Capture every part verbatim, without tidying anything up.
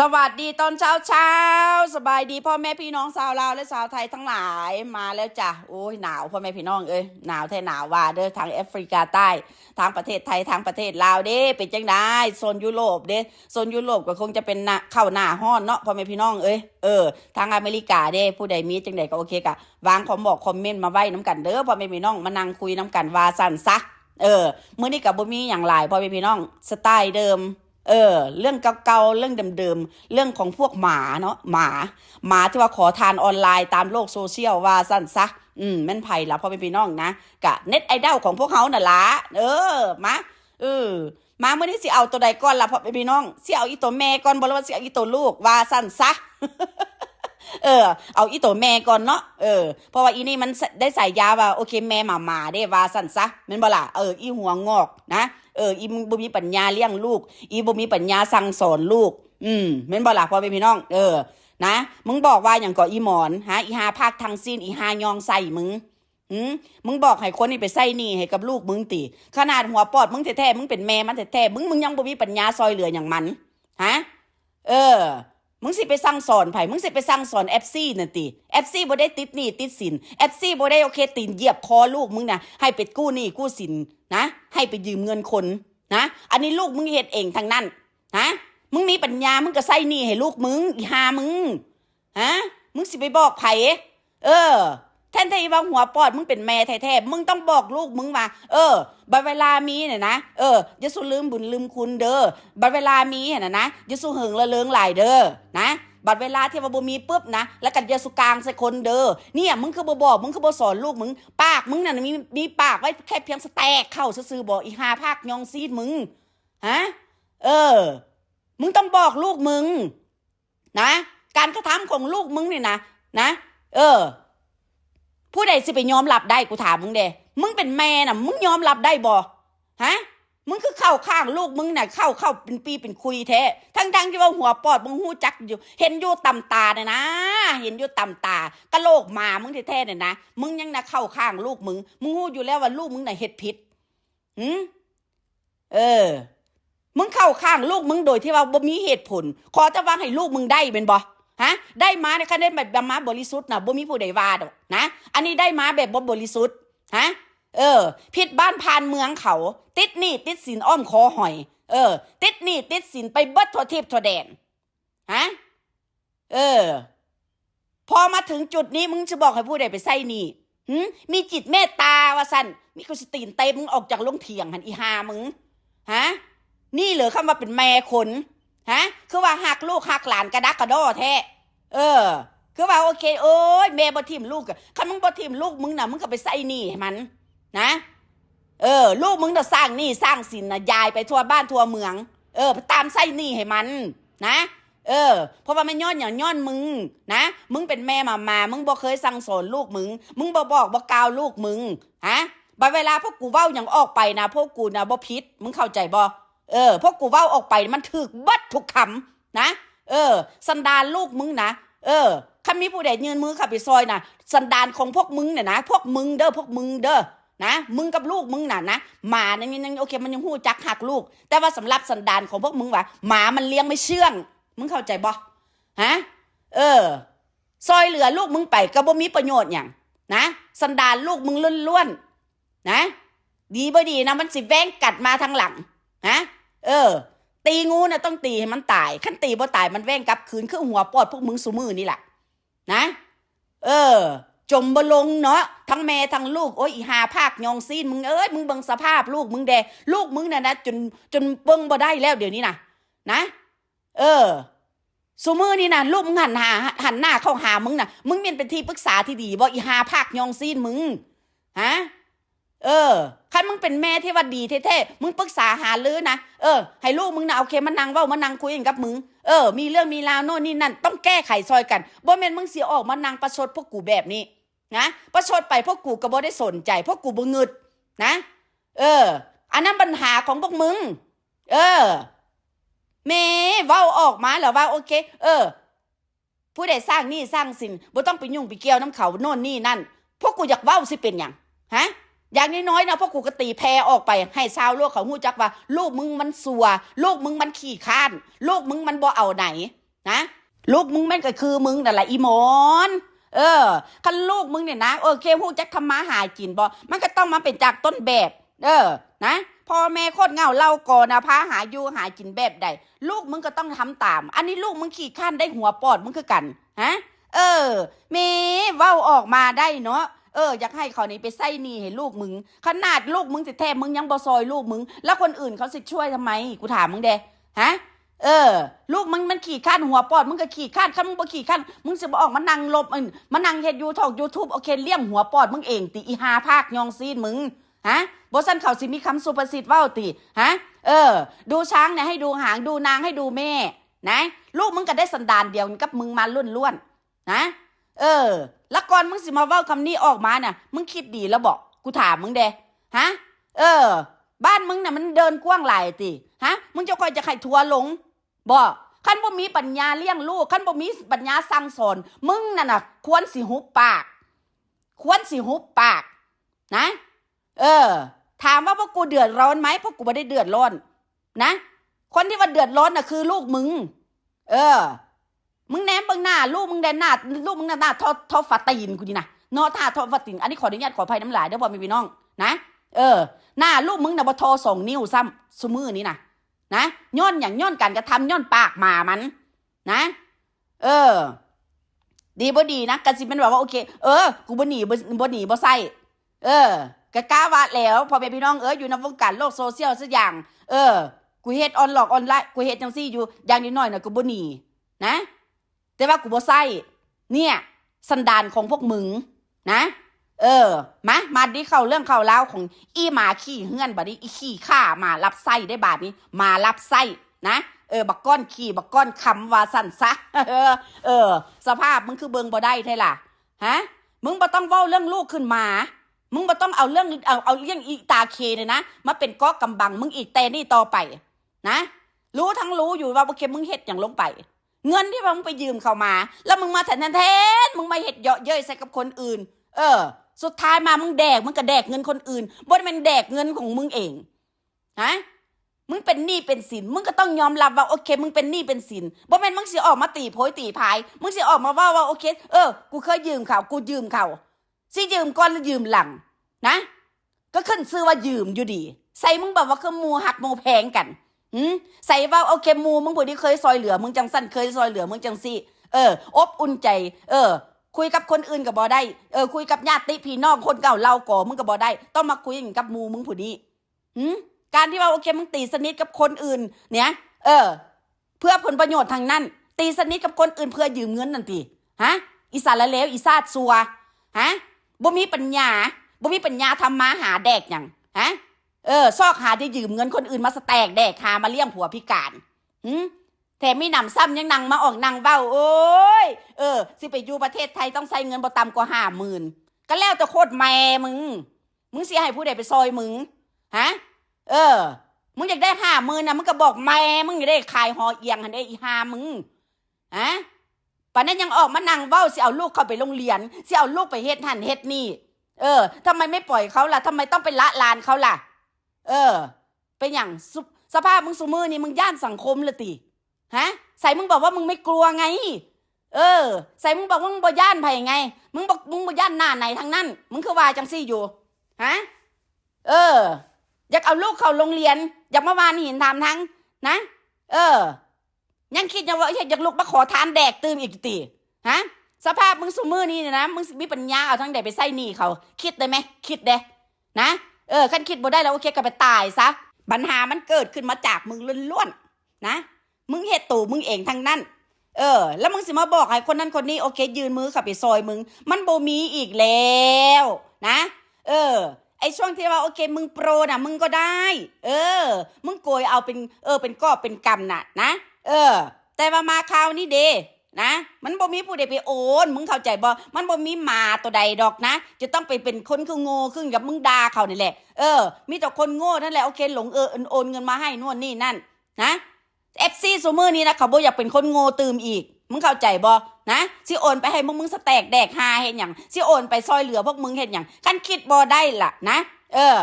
สวัสดีตอนเช้าเช้า สบายดีพ่อแม่พี่น้องชาวลาวและชาวไทยทั้งหลาย มาแล้วจ้ะ โอ้ย หนาวพ่อแม่พี่น้องเอ้ย หนาวแท้หนาวว่าเด้อ ทางแอฟริกาใต้ ทางประเทศไทย ทางประเทศลาวเด้ เป็นจังได๋ โซนยุโรปเด้ โซนยุโรปก็คงจะเป็นหน้า เข้าหน้าร้อนเนาะพ่อแม่พี่น้องเอ้ย เออ ทางอเมริกาเด้ ผู้ใดมีจังได๋ก็โอเคกะ วางคอมบอกคอมเมนต์มาไว้นำกันเด้อพ่อแม่พี่น้อง มานั่งคุยนำกันว่าซั่นซะ เออ มื้อนี้ก็บ่มีหยังหลายพ่อแม่พี่น้อง สไตล์เดิม เออ เรื่องเก่าๆ เรื่องเดิมๆ เรื่องของพวกหมาเนาะ หมา หมาที่ว่าขอทานออนไลน์ตามโลกโซเชียลว่าซั่นซะ อืม แม่นไผล่ะพ่อแม่พี่น้องนะ กะเน็ตไอดอลของพวกเฮานั่นล่ะ เออ มา เออ มามื้อนี้สิเอาตัวใดก่อนล่ะพ่อแม่พี่น้อง สิเอาอีตัวแม่ก่อนบ่ หรือว่าสิเอาอีตัวลูกว่าซั่นซะ เออ เอาอีตัวแม่ก่อนเนาะ เออ เพราะว่าอีนี่มันได้ฉายาว่า โอเค แม่หมาๆ เด้ว่าซั่นซะ แม่นบ่ล่ะ เออ อีหัวงอกนะ เออ อีมึงบ่มีปัญญาเลี้ยงลูก อีบ่มีปัญญาสั่งสอนลูก อืม แม่นบ่ล่ะพ่อแม่พี่น้อง เออ นะ มึงบอกว่าหยังเกาะอีหมอน ฮะ อีห่าพากทั้งสิ้น อีห่ายองไส้มึง หืม มึงบอกให้คนนี่ไปใช้หนี้ให้กับลูกมึงติ ขนาดหัวปอดมึงแท้ๆ มึงเป็นแม่มันแท้ๆ มึง มึงยังบ่มีปัญญาซอยเหลือหยังมัน ฮะ เออ มึงสิไปสั่งสอนไผ มึงสิไปสั่งสอนเอฟซีนั่นติ เอฟซีบ่ได้ติดหนี้ติดสิน เอฟซีบ่ได้โอเคตีนเหยียบคอลูกมึงนะ ให้ไปกู้หนี้กู้สินนะ ให้ไปยืมเงินคนนะ อันนี้ลูกมึงเฮ็ดเองทั้งนั้นนะ มึงมีปัญญา มึงก็ใช้หนี้ให้ลูกมึง อีห่ามึง ฮะ มึงสิไปบอกไผ เออ แทนที่ว่าหัวปอดมึงเป็นแม่แท้ๆ มึงต้องบอกลูกมึงว่า เออ บัดเวลามีเนี่ยนะ เออ อย่าสู่ลืมบุญลืมคุณเด้อ บัดเวลามีเนี่ยนะ อย่าสู่เหิงระเริงหลายเด้อ นะ บัดเวลาที่ว่าบ่มีปุ๊บนะ แล้วก็อย่าสู่กางใส่คนเด้อ เนี่ย มึงคือบ่บอก มึงคือบ่สอนลูกมึง ปากมึงน่ะมี มีปากไว้แค่เพียงสแต็กเข้าซื่อๆ บ่ อีห่าพากยองซีดมึง ฮะ เออ มึงต้องบอกลูกมึง นะ การกระทำของลูกมึงนี่นะ นะ เออ ผู้ใดสิไปยอมรับได้ กูถามมึงเด้ มึงเป็นแม่น่ะ มึงยอมรับได้บ่ ฮะ มึงคือเข้าข้างลูกมึงน่ะ เข้า เข้าเป็นปีเป็นคุยแท้ ทั้งๆ ที่ว่าหัวปอดมึงฮู้จักอยู่ เห็นอยู่ตำตาเนี่ยนะ เห็นอยู่ตำตา กะโหลกหมามึงแท้ๆ เนี่ยนะ มึงยังนะเข้าข้างลูกมึง มึงฮู้อยู่แล้วว่าลูกมึงน่ะเฮ็ดผิด หืม เออ มึงเข้าข้างลูกมึงโดยที่ว่าบ่มีเหตุผล ขอแต่ว่าให้ลูกมึงได้แม่นบ่ ฮะ ได้มาในคันได้แบบมาบริสุทธิ์น่ะ บ่มีผู้ใดว่าดอกนะ อันนี้ได้มาแบบบ่บริสุทธิ์ ฮะ เออ ผิดบ้านผ่านเมืองเขา ติดหนี้ติดสินอ้อมคอหอย เออ ติดหนี้ติดสินไปเบิดทั่วทิพย์ทั่วแดน ฮะ เออ พอมาถึงจุดนี้มึงจะบอกให้ผู้ใดไปใช้หนี้ หืม มีจิตเมตตาว่าซั่น มีกูสิตีนเตะมึงออกจากโรงเถียงหั่น อีห่ามึง ฮะ นี่เหรอคำว่าเป็นแม่คน ฮะ คือว่าฮักลูกฮักหลานกระดักกระดอแท้ เออ คือว่าโอเค โอ้ย แม่บ่ถิ่มลูกอะ คันมึงบ่ถิ่มลูกมึงน่ะ มึงก็ไปใช้หนี้ให้มัน นะ เออ ลูกมึงน่ะสร้างหนี้สร้างสินน่ะ ยายไปทั่วบ้านทั่วเมือง เออ ไปตามใช้หนี้ให้มัน นะ เออ เพราะว่ามันย้อนหยัง ย้อนมึง นะ มึงเป็นแม่หมาๆ มึงบ่เคยสั่งสอนลูกมึง มึงบ่บอกบ่กล่าวลูกมึง ฮะ บัดเวลาพวกกูเว้าหยังออกไปนะ พวกกูนะบ่ผิด มึงเข้าใจบ่ เออ พวกกูเว้าออกไปมันถูกเบิดทุกคำ นะ เออ สันดานลูกมึงนะ เออ คันมีผู้ใดยื่นมือเข้าไปซอยนะ สันดานของพวกมึงเนี่ยนะ พวกมึงเด้อ พวกมึงเด้อ นะ มึงกับลูกมึงน่ะนะ หมาเนี่ยยัง ยังโอเค มันยังฮู้จักฮักลูก แต่ว่าสำหรับสันดานของพวกมึงว่ะ หมามันเลี้ยงไม่เชื่อง มึงเข้าใจบ่ ฮะ เออ ซอยเหลือลูกมึงไปก็บ่มีประโยชน์หยัง นะ สันดานลูกมึงล้วนๆ นะ ดีบ่ดีนะ มันสิแว้งกัดมาทางหลัง นะ เออ ตีงูน่ะต้องตีให้มันตาย คันตีบ่ตายมันแว้งกลับคืน คือหัวปอดพวกมึงซุมื้อนี่แหละ นะ เออ จมบ่ลงเนาะ ทั้งแม่ทั้งลูก โอ้ย อีห่าพากยองซีนมึงเอ้ย มึงเบิ่งสภาพลูกมึงแด่ ลูกมึงน่ะนะ จน จนเบิ่งบ่ได้แล้วเดี๋ยวนี้นะ นะ เออ ซุมื้อนี่นะ ลูกมึงหันหา หันหน้าเข้าหามึงน่ะ มึงแม่นเป็นที่ปรึกษาที่ดีบ่ อีห่าพากยองซีนมึง ฮะ เออ คันมึงเป็นแม่ที่ว่าดีแท้ๆ มึงปรึกษาหารือนะ เออ ให้ลูกมึงนะ โอเค มานั่งเว้า มานั่งคุยกันกับมึง เออ มีเรื่องมีราวโน่นนี่นั่น ต้องแก้ไขซอยกัน บ่แม่นมึงสิออกมานั่งประชดพวกกูแบบนี้ นะ ประชดไปพวกกูก็บ่ได้สนใจ พวกกูบ่งึด นะ เออ อันนั้นปัญหาของพวกมึง เออ แม่เว้าออกมาแล้วว่า โอเค เออ ผู้ใดสร้างหนี้สร้างสิน บ่ต้องไปยุ่งไปเกี่ยวนำเขาโน่นนี่นั่น พวกกูอยากเว้าสิเป็นหยัง ฮะ อย่างน้อยๆนะ พวกกูก็ตีแผ่ออกไป ให้ชาวโลกเขาฮู้จักว่า ลูกมึงมันซัว ลูกมึงมันขี้คร้าน ลูกมึงมันบ่เอาไหน นะ ลูกมึงมันก็คือมึงนั่นแหละอีหมอน เออ คันลูกมึงเนี่ยนะ โอเค ฮู้จักทำมาหากินบ่ มันก็ต้องมาเป็นจากต้นแบบ เออ นะ พ่อแม่โคตรเหงา เฮาก็นะ พาหาอยู่หากินแบบใด ลูกมึงก็ต้องทำตาม อันนี้ลูกมึงขี้คร้านได้หัวปอดมึงคือกัน ฮะ เออ แหม เว้าออกมาได้เนาะ เออ อยากให้เขานี่ไปใช้หนี้ให้ลูกมึง ขนาดลูกมึงแท้ๆ มึงยังบ่ซอยลูกมึง แล้วคนอื่นเขาสิช่วยทำไม กูถามมึงเด้ ฮะ เออ ลูกมึงมันขี้คร้านหัวปอด มึงก็ขี้คร้าน คันมึงบ่ขี้คร้าน มึงสิบ่ออกมานั่งลบ เอิ่น มานั่งเฮ็ดยูทอกยูทูบ โอเค เลี้ยงหัวปอดมึงเองติ อีห่าพากยองซีนมึง ฮะ บ่ซั้นเขาสิมีคำสุภาษิตเว้าติ ฮะ เออ ดูช้างเนี่ยให้ดูหาง ดูนางให้ดูแม่ นะ ลูกมึงก็ได้สันดานเดียวกับมึงมาล้วนๆ นะ เออ แล้วก่อนมึงสิมาเว้าคำนี้ออกมาน่ะ มึงคิดดีแล้วบ่ กูถามมึงเด้ ฮะ เออ บ้านมึงน่ะมันเดินกว้างหลายติ ฮะ มึงจะคอยจะให้ทัวร์ลงบ่ คันบ่มีปัญญาเลี้ยงลูก คันบ่มีปัญญาสั่งสอน มึงนั่นน่ะ ควรสิหุบปาก ควรสิหุบปาก นะ เออ ถามว่าพวกกูเดือดร้อนไหม พวกกูบ่ได้เดือดร้อน นะ คนที่ว่าเดือดร้อนน่ะคือลูกมึง เออ มึงแนมเบิ่งหน้าลูกมึงแดนหน้า ลูกมึงน่ะหน้าเท่า เท่าฝาตีนกูนี่นะ เนาะ ถ้าเท่าฝาตีน อันนี้ขออนุญาตขออภัยน้ำลายเด้อพ่อแม่พี่น้อง นะ เออ หน้าลูกมึงน่ะบ่ทอสองนิ้วซ้ำ ซุมื้อนี้นะ นะ ย้อนหยัง ย้อนการกระทำ ย้อนปากหมามัน นะ เออ ดีบ่ดีนะ ก็สิเป็นแบบว่า โอเค เออ กูบ่หนี บ่ บ่หนี บ่ใช้ เออ ก็กล้าว่าแล้ว พ่อแม่พี่น้องเอ้ย อยู่ในวงการโลกโซเชียลสักอย่าง เออ กูเฮ็ดออนหลอกออนไลน์ กูเฮ็ดจังซี่อยู่ อย่างน้อยๆน่ะ กูบ่หนี นะ แต่ว่ากูบ่ใช้ เนี่ย สันดานของพวกมึง นะ เออ มา มาดีเข้าเรื่องเข้าราวของอีหมาขี้เฮือนบัดนี้ อีขี้ข้าหมารับใช้ได้บาดนี้ หมารับใช้ นะ เออ บักก้อนขี้ บักก้อนคำว่าสั่นซะ เออ เออ สภาพมึงคือเบิ่งบ่ได้แท้ล่ะ ฮะ มึงบ่ต้องเว้าเรื่องลูกขึ้นมา มึงบ่ต้องเอาเรื่อง เอา เอาเรื่องอีตาเคเนี่ยนะ มาเป็นเกราะห์กำบังมึงอีกแต่นี่ต่อไป นะ รู้ทั้งรู้อยู่ว่า โอเค มึงเฮ็ดหยังลงไป เงินที่ว่ามึงไปยืมเขามา แล้วมึงมาแทนแทน มึงมาเฮ็ดเยาะเย้ยใส่กับคนอื่น เออ สุดท้ายมามึงแดก มึงก็แดกเงินคนอื่น บ่ได้แม่นแดกเงินของมึงเอง ฮะ มึงเป็นหนี้เป็นสิน มึงก็ต้องยอมรับว่า โอเค มึงเป็นหนี้เป็นสิน บ่แม่นมึงสิออกมาตีโพยตีพาย มึงสิออกมาเว้าว่า โอเค เออ กูเคยยืมเขา กูยืมเขา สิยืมก่อนหรือยืมหลัง นะ ก็ขึ้นชื่อว่ายืมอยู่ดี ใส่มึงแบบว่าคือหมู่ฮักหมู่แพงกัน หืม ใส่ว่า โอเค หมู่มึงผู้ที่เคยซอยเหลือ มึงจังซั่น เคยซอยเหลือ มึงจังซี่ เออ อบอุ่นใจ เออ คุยกับคนอื่นก็บ่ได้ เออ คุยกับญาติพี่น้องคนเก่าเฮาก็ มึงก็บ่ได้ ต้องมาคุยอย่างกับหมู่มึงผู้นี้ หืม การที่ว่า โอเค มึงตีสนิทกับคนอื่น เนี่ย เออ เพื่อผลประโยชน์ทางนั้น ตีสนิทกับคนอื่นเพื่อยืมเงินนั่นติ ฮะ อีสารเลว อีซาดซัว ฮะ บ่มีปัญญา บ่มีปัญญาทำมาหาแดกหยัง ฮะ เออ ซอกหาที่ยืมเงินคนอื่นมาสแตกแดก หามาเลี้ยงผัวพิการ หืม แถมมีหนำซ้ำยังนั่งมาออกนั่งเว้า โอ้ย เออ สิไปอยู่ประเทศไทยต้องใช้เงินบ่ต่ำกว่าห้าหมื่น ก็แล้วแต่โคตรแม่มึง มึงสิให้ผู้ใดไปซอยมึง ฮะ เออ มึงอยากได้ห้าหมื่นน่ะ มึงก็บอกแม่มึงอยากได้ขายหอเอียงหั่นเด้ อีห่ามึง ฮะ ปานนั้นยังออกมานั่งเว้า สิเอาลูกเข้าไปโรงเรียน สิเอาลูกไปเฮ็ดหั่นเฮ็ดนี่ เออ ทำไมไม่ปล่อยเขาล่ะ ทำไมต้องไปละลานเขาล่ะ เออ เป็นหยัง สุ- สภาพมึงซุมื้อนี้ มึงย้านสังคมเลยติ ฮะ ใส่มึงบอกว่ามึงไม่กลัวไง เออ ใส่มึงบอกว่ามึงบ่ย้านไผไง มึงบอกมึงบ่ย้านหน้าไหนทั้งนั้น มึงคือว่าจังซี่อยู่ ฮะ เออ อยากเอาลูกเข้าโรงเรียน อยากมาหว่านหินถามทาง นะ เออ ยังคิดอยู่ว่า เฮ็ด อยากลุกมาขอทานแดกตื่มอีกติ ฮะ สภาพมึงซุมื้อนี้เนี่ยนะ มึงสิมีปัญญาเอาทางใดไปใช้หนี้เขา คิดได้ไหม คิดเด้ นะ เออ คันคิดบ่ได้แล้ว โอเค ก็ไปตายซะ ปัญหามันเกิดขึ้นมาจากมึงล้วนๆ นะ มึงเฮ็ดตัวมึงเองทั้งนั้น เออ แล้วมึงสิมาบอกให้คนนั้นคนนี้ โอเค ยื่นมือเข้าไปซอยมึง มันบ่มีอีกแล้ว นะ เออ ไอ้ช่วงที่ว่า โอเค มึงโปรน่ะ มึงก็ได้ เออ มึงโกยเอาเป็น เออ เป็นกอบเป็นกำน่ะ นะ เออ แต่ว่ามาคราวนี้เด้ นะ มันบ่มีผู้ใดไปโอน มึงเข้าใจบ่ มันบ่มีหมาตัวใดดอกนะ จะต้องไปเป็นคนคือโง่คือกับมึงด่าเขานี่แหละ เออ มีแต่คนโง่นั่นแหละ โอเค หลง เออ โอนเงินมาให้นู่นนี่นั่น นะ เอฟซี ซุมื้อนี้นะ เขาบ่อยากเป็นคนโง่ตื่มอีก มึงเข้าใจบ่ นะ สิโอนไปให้พวกมึงสแตกแดกฮาเฮ็ดหยัง สิโอนไปซอยเหลือพวกมึงเฮ็ดหยัง คันคิดบ่ได้ล่ะ นะ เออ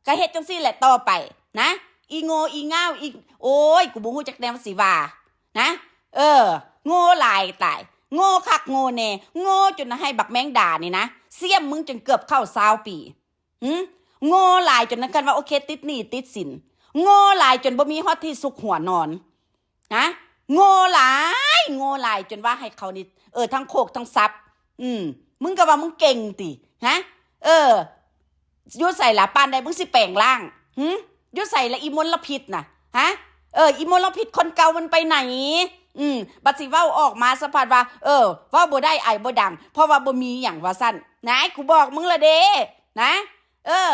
ก็เฮ็ดจังซี่แหละต่อไป นะ อีโง่อีง่าว อี โอ้ย กูบ่ฮู้จักแนวสิว่า นะ เออ โง่หลายตาย โง่คักโง่แน่ โง่จนให้บักแมงดานี่นะ เสี้ยมมึงจนเกือบเข้าซาวปี หึ โง่หลายจนนั้นกันว่า โอเค ติดหนี้ติดสิน โง่หลายจนบ่มีฮอดที่ซุกหัวนอน นะ โง่หลาย โง่หลายจนว่าให้เขานี่ เออ ทั้งโคกทั้งทรัพย์ อืม มึงก็ว่ามึงเก่งติ ฮะ เออ อยู่ใสล่ะ ปานใดมึงสิแปลงร่าง หึ อยู่ใสล่ะ อีมลพิษน่ะ ฮะ เออ อีมลพิษคนเก่ามันไปไหน อืม บัดสิเว้าออกมาสะพัดว่า เออ เว้าบ่ได้ ไอบ่ดัง เพราะว่าบ่มีหยังว่าซั่น นาย กูบอกมึงละเด้ นะ เออ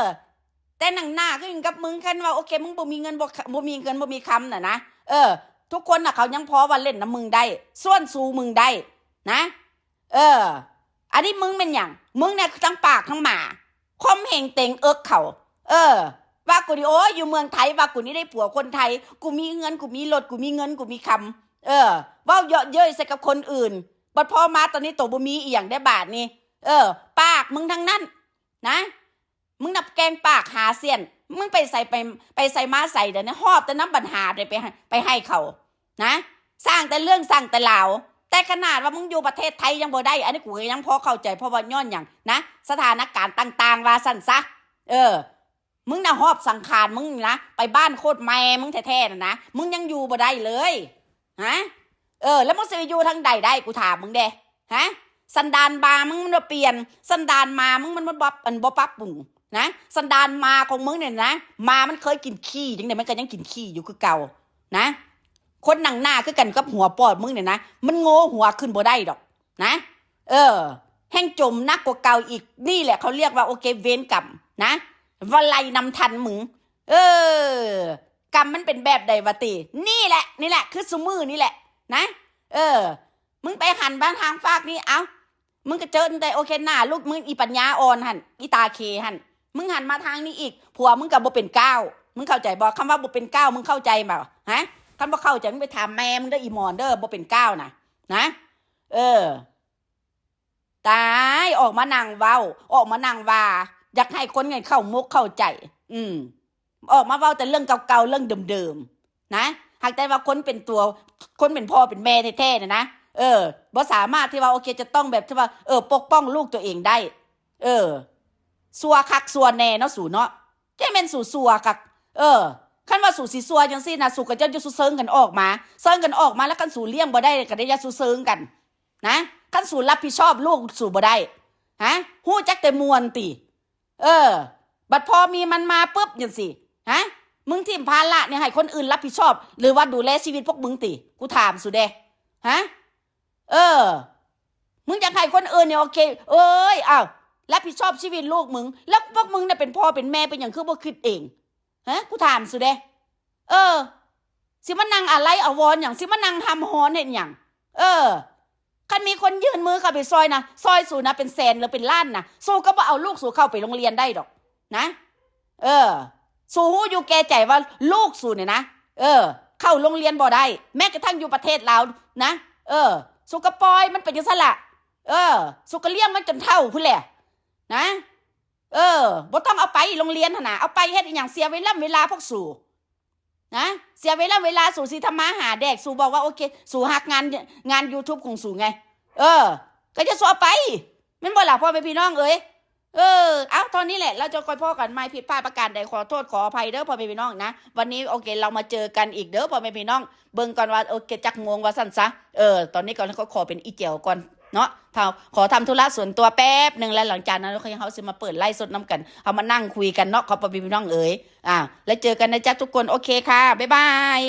แต่หนังหน้าก็ยังกับมึง คันว่า โอเค มึงบ่มีเงิน บ่ บ่มีเงิน บ่มีคำน่ะนะ เออ ทุกคนน่ะ เขายังพอว่าเล่นนำมึงได้ ส่วนสูมึงได้ นะ เออ อันนี้มึงเป็นหยัง มึงเนี่ยทั้งปากทั้งหมา คมเหงเต็งเอิกเขา เออ ว่ากูนี่ โอ้ย อยู่เมืองไทย ว่ากูนี่ได้ผัวคนไทย กูมีเงิน กูมีรถ กูมีเงิน กูมีคำ เออ เว้าเยาะเย้ยใส่กับคนอื่น บัดพอมาตอนนี้โตบ่มีอีหยังได้บาดนี่ เออ ปากมึงทั้งนั้น นะ มึงนับแกงปากหาเสี้ยน มึงไปใส่ไป ไปใส่มาใส่เดี๋ยวนี้ หอบแต่น้ำปัญหาไป ไปให้ ไปให้เขา นะ สร้างแต่เรื่อง สร้างแต่ราว แต่ขนาดว่ามึงอยู่ประเทศไทยยังบ่ได้ อันนี้กูก็ยังพอเข้าใจ เพราะว่าย้อนหยังนะ สถานการณ์ต่างๆ ว่าซั่นซะ เออ มึงน่ะหอบสังขารมึงนี่นะ ไปบ้านโคตรแม่มึงแท้ๆน่ะนะ มึงยังอยู่บ่ได้เลย ฮะ เออ แล้วมึงสิไปอยู่ทางใดได้ กูถามมึงเด้ ฮะ สันดานหมามึงมันบ่เปลี่ยน สันดานหมามึงมันบ่ปรับ มันบ่ปรับปรุง นะ สันดานหมาของมึงเนี่ยนะ หมามันเคยกินขี้จังได๋ มันก็ยังกินขี้อยู่คือเก่า นะ คนหนังหน้าคือกันกับหัวปอดมึงเนี่ยนะ มันโง่หัวขึ้นบ่ได้ดอก นะ เออ แฮ่งจมหนักกว่าเก่าอีก นี่แหละเขาเรียกว่า โอเค เวรกรรม นะ ว่าไล่นำทันมึง เออ กรรมมันเป็นแบบใดวะติ นี่แหละ นี่แหละ คือซุมื้อนี่แหละ นะ เออ มึงไปหันบ้านทางฟากนี่ เอ้า มึงก็เจอแต่ โอเค หน้าลูกมึง อีปัญญาอ่อนหั่น อีตาเคหั่น มึงหันมาทางนี้อีก ผัวมึงก็บ่เป็นก้าว มึงเข้าใจบ่ คำว่าบ่เป็นก้าว มึงเข้าใจบ่ ฮะ คันบ่เข้าใจ มึงไปถามแม่มึงเด้อ อีหมอนเด้อ บ่เป็นก้าวน่ะ นะ เออ ตาย ออกมานั่งเว้า ออกมานั่งว่า อยากให้คนเงินเข้ามุกเข้าใจ อืม ออกมาเว้าแต่เรื่องเก่าๆ เรื่องเดิมๆ นะ หากแต่ว่าคนเป็นตัว คนเป็นพ่อเป็นแม่แท้ๆ น่ะนะ เออ บ่สามารถที่ว่า โอเค จะต้องแบบที่ว่า เออ ปกป้องลูกตัวเองได้ เออ ซัวคักซัวแน่เนาะสูเนาะ เจ้าแม่นสูซัวคัก เออ คันว่าสูสิซัวจังซี่นะ สูก็จะอยู่สูเซิงกันออกมา เซิงกันออกมา แล้วคันสูเลี้ยงบ่ได้ ก็ได้อย่าสูเซิงกัน นะ คันสูรับผิดชอบลูกสูบ่ได้ ฮะ ฮู้จักแต่ม่วนติ เออ บัดพอมีมันมาปุ๊บจังซี่ ฮะ มึงถิ่มภาระเนี่ยให้คนอื่นรับผิดชอบ หรือว่าดูแลชีวิตพวกมึงติ กูถามสูเด้ ฮะ เออ มึงอยากให้คนอื่นเนี่ย โอเค เอ้ย อ้าว รับผิดชอบชีวิตลูกมึง แล้วพวกมึงเนี่ยเป็นพ่อเป็นแม่เป็นหยังคือบ่คิดเอง ฮะ กูถามสูเด้ เออ สิมานั่งอาลัยอาวรณ์หยัง สิมานั่งห้ำฮ้อนเฮ็ดหยัง เออ คันมีคนยื่นมือเข้าไปซอยนะ ซอยสูนะ เป็นแสนหรือเป็นล้านนะ สูก็บ่เอาลูกสูเข้าไปโรงเรียนได้ดอก นะ เออ สูฮู้อยู่แก่ใจว่าลูกสูเนี่ยนะ เออ เข้าโรงเรียนบ่ได้ แม้กระทั่งอยู่ประเทศลาวนะ เออ สูก็ปล่อยมันไปจังซั่นล่ะ เออ สูก็เลี้ยงมันจนเฒ่าพุ้นแหละ นะ เออ บ่ต้องเอาไปโรงเรียนหั่นน่ะ เอาไปเฮ็ดอีหยัง เสียเวลา เวลาพวกสู นะ เสียเวลา เวลาสูสิทำมาหาแดก สูบอกว่า โอเค สูฮักงาน งาน YouTube ของสูไง เออ ก็จะสูเอาไป แม่นบ่ล่ะ พ่อแม่พี่น้องเอ๋ย เออ เอา เท่านี้แหละ เราจะค่อยพ้อกันใหม่ ผิดพลาดประการใด ขอโทษขออภัยเด้อ พ่อแม่พี่น้องนะ วันนี้ โอเค เรามาเจอกันอีกเด้อ พ่อแม่พี่น้อง เบิ่งก่อนว่า โอเค จักโมงว่าซั่นซะ เออ ตอนนี้ก่อน ขอ ขอเป็นอีแจ๋วก่อนเนาะ เฮาขอทำธุระส่วนตัวแป๊บหนึ่ง แล้วหลังจากนั้น โอเค เฮาสิมาเปิดไลฟ์สดนำกัน เฮามานั่งคุยกันเนาะ ขอพ่อแม่พี่น้องเอ๋ย อ่า แล้วเจอกันนะจ๊ะทุกคน โอเคค่ะ บ๊ายบาย